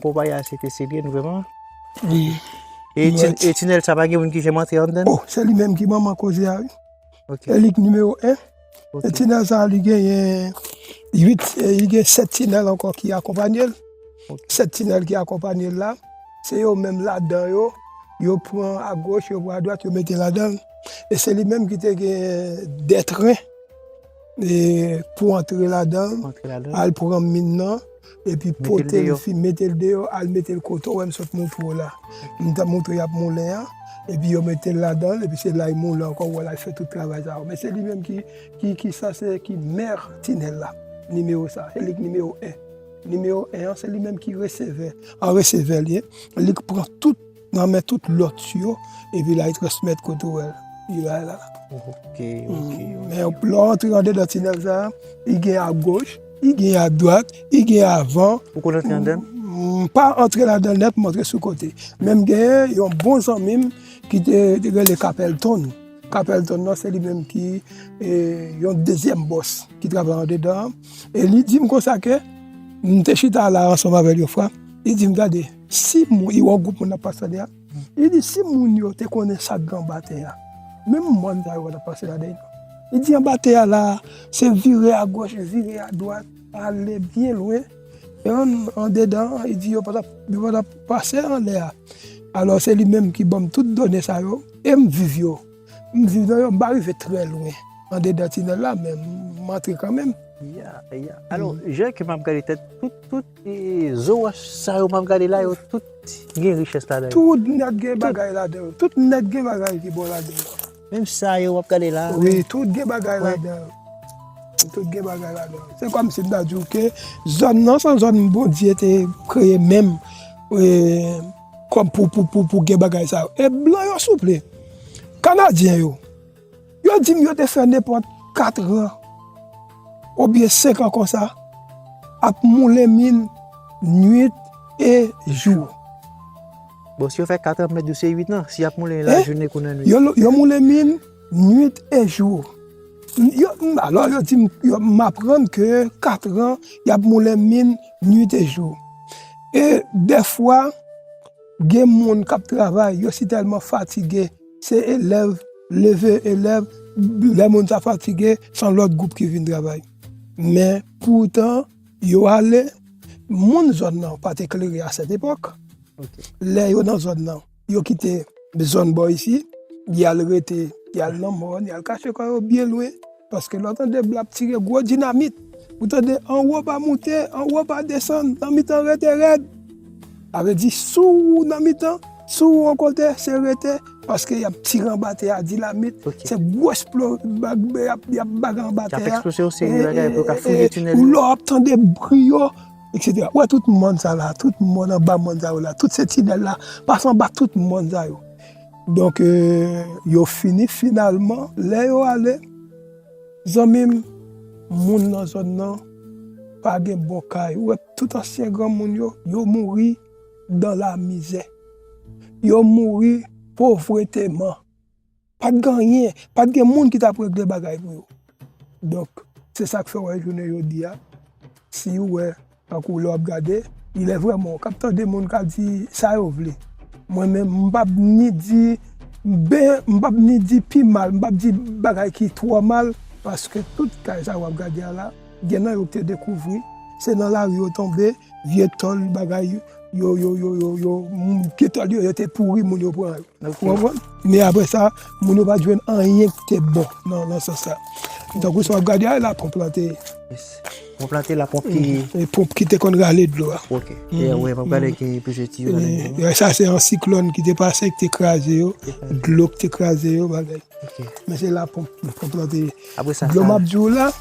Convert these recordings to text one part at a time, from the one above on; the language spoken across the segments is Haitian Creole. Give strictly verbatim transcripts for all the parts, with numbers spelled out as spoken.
Konpayi a se te Selyen, vrèman? Wi. E ti- e tinèl sa pa gen moun ki janm antre anndan? Oh, se li menm ki manman koze a, wi. Ok. E li k nimewo en. Ok. E tinèl sa, li genyen uit, e li gen sèt tinèl ankò ki akonpanye l. Ok. Sèt tinèl ki akonpanye l la, se yo menm ladan yo, yo pran agoch, yo pran adwat, yo mete ladan l. E se li menm ki te gen de tren, e, pou antre ladan l, al pran min nan, epi pote l, mete l deyò, al mete l kote w wè m sot montre w la. M t ap montre y ap moulen an, epi yo mete l ladan l, epi se la y moulen ankò, w wè l al fè tout travay sa yo. Men se li menm ki, ki, ki sanse, ki mè tinèl la, nimewo sa, se li k nimewo en. Nimewo en an, se li menm ki resevè, an resevè l ye, li k pran tout nan men tout lòt yo, epi l al transmèt kote w wè l, li la, la. Ok, ok, ok. Men lè w antre andedan tinèl sa, li gen agoch, li gen adwat, li gen avan. Ou konn antre anndan? M pa antre ladan l nèt, m antre sou kote. Men m genyen yon bon zanmi m ki te, te rele Capleton. Capleton nan, se li menm ki, e, yon dezyèm bòs ki travay andedan an. E li di m konsa ke, m te chita la ansanm avè l yon fwa, li di m, "Gade, si moun, li wè yon gwoup moun ap pase andedan, li di, si moun yo te konnen sa k gen anba tè a, menm mòn sa yo pa t ap pase ladan l non." Li di, "Anba tè a la, se vire agoch, vire adwat, ale byen lwen. E an, andedan an," li di, "yo pa t ap, yo pa t ap pase anlè a." Alò, se li menm ki ban m tout done sa yo, e m viv yo. M viv nan yo, m pa rive trè lwen andedan tinèl la, men m antre kanmenm. Ya, ya. Alò, jan ke m ap gade tèt, tout, tout, e, zo wòch sa yo m ap gade la, yo tout gen richès ladan yo. Tout nèt gen bagay ladan yo. Tout nèt gen bagay ki bon ladan yo. Menm sa yo m ap gade la. Wi, tout gen bagay ladan yo. Tout gen bagay ladan yo. Se kòmsi m ta di w ke zòn nan, se yon zòn Bondye te kreye menm, e, kòm pou, pou, pou, pou gen bagay sa yo. E blan yo souple. Kanadyen yo. Yo di m yo te fè nenpòt katran oubyen senk an konsa, ap moulen min nwit e jou. Bon, si yo fè katran, m mèt di w se uit an, si y ap moulen lajounen kou lannwit. Yo, yo moulen min nwit e jou. Yo, alò, yo di m, yo, m aprann ke katran, y ap moulen min nwit e jou. E dèfwa, gen moun k ap travay, yo si tèlman fatige, se elèv, leve elèv, lè moun sa fatige, se yon lòt gwoup ki vin travay. Men poutan, yo ale, moun zòn nan pa t eklere a sèt epòk. Ok. Lè yo nan zòn nan, yo kite zòn bò isi, y al rete, y al nan mòn, y al kache kò yo byen lwen. Paske lè w tande blan ap tire gwo dinamit, ou tande anwo pa moute, anwo pa desann, nan mitan rete rèd. Sa vle di, si w nan mitan, si w yon kote, se rete, paske y ap tire anba tè a dinamit, se gwo eksplo-, bag-, y ap, y ap bagay anba tè a. Y ap eksplose yon seri de bagay pou yo ka fouye tinèl yo. Ou lè w ap tande bri yo, etsetera. Ou wè tout mòn sa la, tout mòn anba mòn sa yo la, tout se tinèl la, pase anba tout mòn sa yo. Donk, e, yo fini finalman, lè yo ale, zanmi m, moun nan zòn nan pa gen bon kay. Ou wè tout ansyen granmoun yo, yo mouri dan lamizè. Yo mouri povreteman. Pa t gen anyen, pa t gen moun ki t ap regle bagay pou yo. Donk, se sa k fè w wè jounen jodi a, si w wè, tankou lè w ap gade, ilè vrèman w k ap tande moun k ap di sa yo vle. Mwen menm, m p ap ni di ben, m p ap ni di pi mal, m p ap di bagay ki twò mal, paske tout kay sa w ap gade a la, gen nan yo ki te dekouvri, se nan lari yo tonbe, vye tòl, bagay, yo, yo, yo, yo, yo, m, vye tòl yo, yo te pouri, moun yo pran yo. Ok. Ou konprann? Men apre sa, moun yo pa t jwenn anyen ki te bon nan, nan sans sa. Tankou sa w ap gade a, la ponp lan te. Yes. Ponp lan te la, ponp ki. Mhm. E ponp ki te konn rale dlo a. Ok. Mhm. E, wi, m ap gade ki plizyè tiyo ladan. E, sa se yon siklòn ki te pase, ki te kraze yo. Te kraze. Dlo ki te kraze yo, bagay. Ok. Men se la ponp, ponp lan te. Apre sa, dlo sa m ap di w la,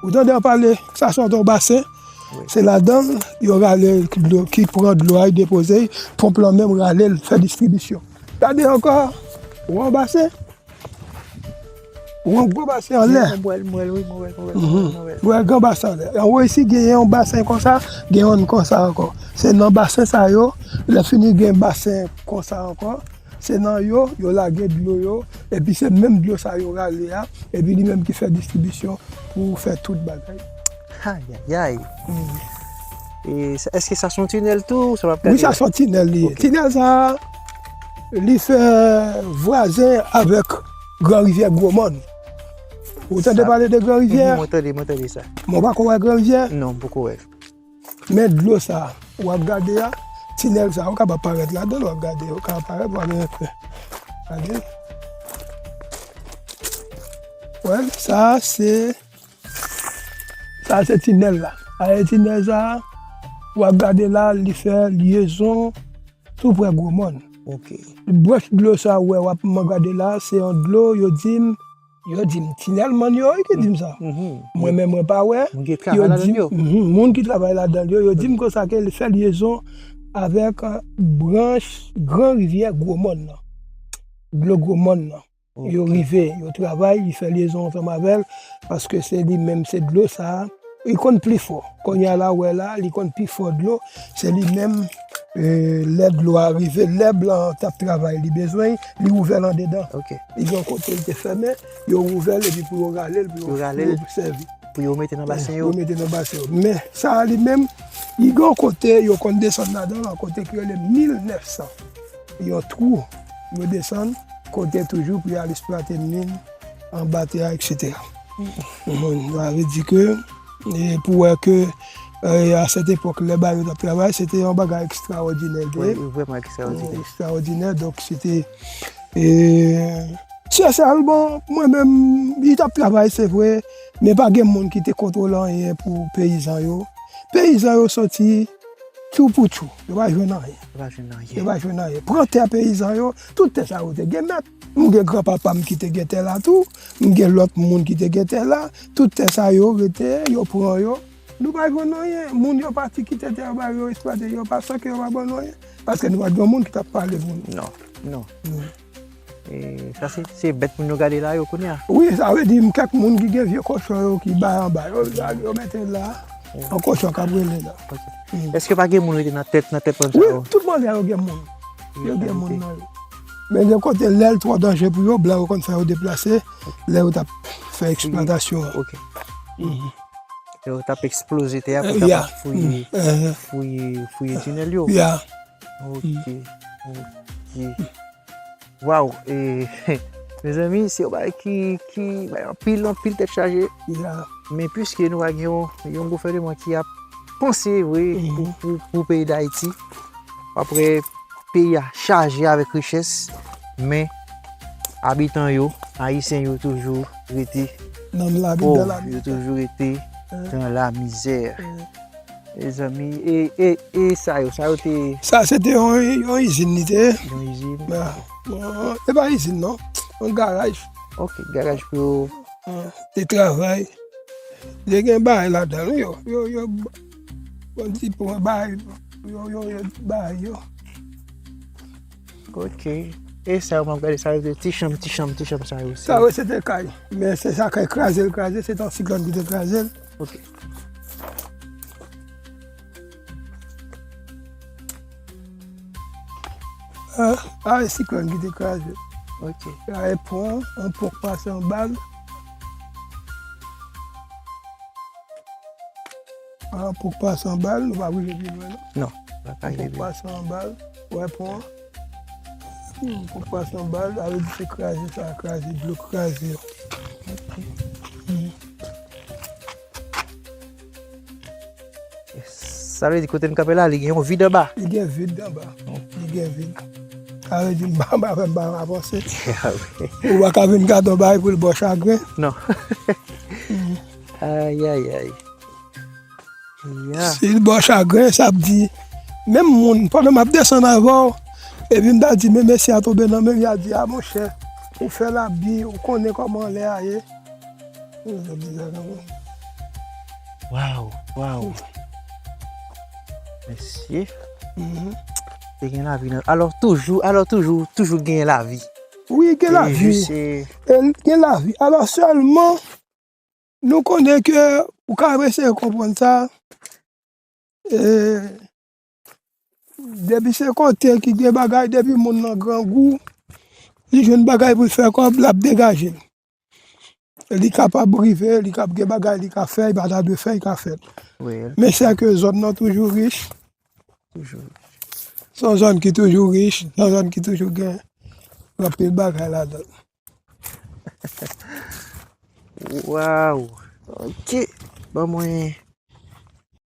ou tande an pale, sa se yon basen. Wi. Se ladan l, yo rale dlo, ki pran dlo a, y depoze, ponp lan menm rale l, fè distribisyon. Gade ankò, ou wè yon basen, ou wè yon gwo basen anlè. Mwen wè l, mwen wè l, wi, mwen wè l, mwen wè l, mwen wè l. Mhm. Ou wè gran basen anlè. Anwo isi, gen yon basen konsa, gen yon konsa ankò. Se nan basen sa yo, lè fini gen basen konsa ankò, se nan yo, yo lage dlo yo, epi se menm dlo sa yo rale a, epi li menm ki fè distribisyon pou fè tout bagay. Ayayay. Mm. E sa, èske sa se yon tinèl tou? Sa w ap gade? Wi, sa se yon tinèl li ye. Ok. Tinèl sa a, li fè vwazen avèk Gran Rivyè Gwo Mòn. Ou tande pale de Gran Rivyè? Mhm, mwen tande, mwen tande sa. Men w pako wè Gran Rivyè? Non, m poko wè. Men dlo sa a, w ap gade a, tinèl sa a, ou kapab parèt ladan l, w ap gade, ou kapab parèt, w ap gade. Gade. Wè, sa a se Sa se tinèl la. Sa se tinèl sa a. W ap gade la, li fè lyezon tou prè Gwo Mòn. Ok. Branch dlo sa a, w wè, w ap man gade la, se yon dlo, yo di m, yo di m, tinèl mòn yo, wi, ki di m sa. Mhm. Mwen menm, mwen pa wè. Moun ki travay ladan yo. Mhm, moun ki travay ladan yo, yo di m konsa ke li fè lyezon avèk, euh, branch Gran Rivyè Gwo Mòn nan. Dlo Gwo Mòn nan. Yo rive, yo travay, li fè lyezon ansanm avè l, paske se li menm, se dlo sa a, li konn pli fò. Kounye a la, w wè la, li konn pi fò dlo, se li menm, e, lè dlo a rive, lè blan an t ap travay, li bezwen, li ouvè l andedan. Ok. Li gen yon kote li te fèmen, yo ouvè l epi pou yo rale l, pou yo, pou yo sèvi. Pou yo mete nan basen yo. Pou yo mete nan basen yo. Men sa a li menm, li gen yon kote yo konn desann ladan l, yon kote ki rele mil nèf san. Yon twou, yo desann, kote toujou pou y al eksplwate min anba tè a, etsetera. Bon, sa vle di ke, e, pou wè ke, e, a sèt epòk, lè ba yo t ap travay, se te yon bagay ekstraòdinè, wi, vrèman ekstraòdinè. Ekstraòdinè, donk se te, e, se sèl, bon, mwen menm, li t ap travay, se vre, men pa gen moun ki te kontwole anyen pou peyizan yo. Peyizan yo soti tchou pou tchou. Yo pa jwenn anyen. Yo pa jwenn anyen. Yo pa jwenn anyen. Pran tè peyizan yo, tout tè sa yo te gen mèt. M gen granpapa m ki te gen tè la tou. M gen lòt moun ki te gen tè la. Tout tè sa yo rete, yo pran yo. Nou pa jwenn anyen. Moun yo pati kite tè yo ba yo eksplwate yo pa san ke yo pa ban nou anyen. Paske nou pa t gen moun ki t ap pale pou nou. Non, non. E sa se, se bèt moun yo gade la yo kounye a. Wi, sa vle di m kèk moun ki gen vye kochon yo ki bay anba. Yo, yo mete la, yon kochon k ap rele la. Ok. Èske pa gen moun rete nan tèt, nan tèt mòn sa yo? Wi, tout mòn sa yo gen moun. Yo gen moun nan yo. Men gen kote lè l twò danje pou yo, blan yo konn fè yo deplase, lè yo t ap fè eksplwatasyon an. Ok. Lè yo t ap eksploze tè a pou yo kapab fouye, fouye, fouye tinèl yo. Ok, ok. Waw, e, mezanmi, se yon bagay ki, ki bay anpil, anpil tèt chaje. Men piske nou pa gen yon, yon gouvènman ki ap panse vre pou, pou, pou peyi Dayiti, apre peyi a chaje avèk richès, men abitan yo, Ayisyen yo toujou rete pòv, yo toujou rete dan la mizè. Mezanmi, e, e, e sa yo, sa yo te... Sa se te yon, yon izin li te ye. Yon izin? E pa izin non, yon garaj. Ok, garaj pou yo. Te travay. Te gen bagay ladan l, yo, yo, yo, bon, ti pon bagay, yo, yo, yo, bagay yo. Ok. E sa yo m ap gade, sa yo te ti chanm, ti chanm, ti chanm sa yo. Sa yo se te kay. Men se sa kay kraze l, kraze, se te yon siklòn ki te kraze l. Ok. A, a, e siklòn ki te kraze. Ok. A, e pon, yon pon k pase anba l. A, pon k pase anba l, nou pa oblije pi lwen, non. Non, pa ka rive. Pon k pase anba l, wè pon an. Hmm, pon k pase anba l, sa vle di se kraze sa, kraze, dlo kraze. Hmm. Sa vle di kote n kanpe la, li gen yon vid anba. Li gen vid anba. Li gen vid. Sa vle di m pa, m pa, m pa avanse. Ou pa ka vin gade yon bagay pou l ba w chagren. Non. Ay, ay, ay. Si l ba w chagren, sa ap di, menm moun, pandan m ap desann avè w, epi m ta di, men mesye a tonbe nan men m, y a di, a monchè, ou fè labi, ou konnen kòman lè a ye. Waw, waw. Mesye. Te gen lavi nan, alò toujou, alò toujou, toujou gen lavi. Wi, gen lavi. Gen lavi. Alò sèlman, nou konnen ke ou ka eseye konprann sa, e, depi se kote ki gen bagay, depi moun nan grangou, li jwenn bagay pou l fè kòb, l ap degaje l. Li kapab rive, li kap gen bagay li ka fè, li pa ta dwe fè, li ka fè. Wi, Men sè ke zòn nan toujou rich. toujou. Se yon zòn ki toujou rich, se yon zòn ki toujou gen anpil bagay ladan. Waw. Ok. Ban mwen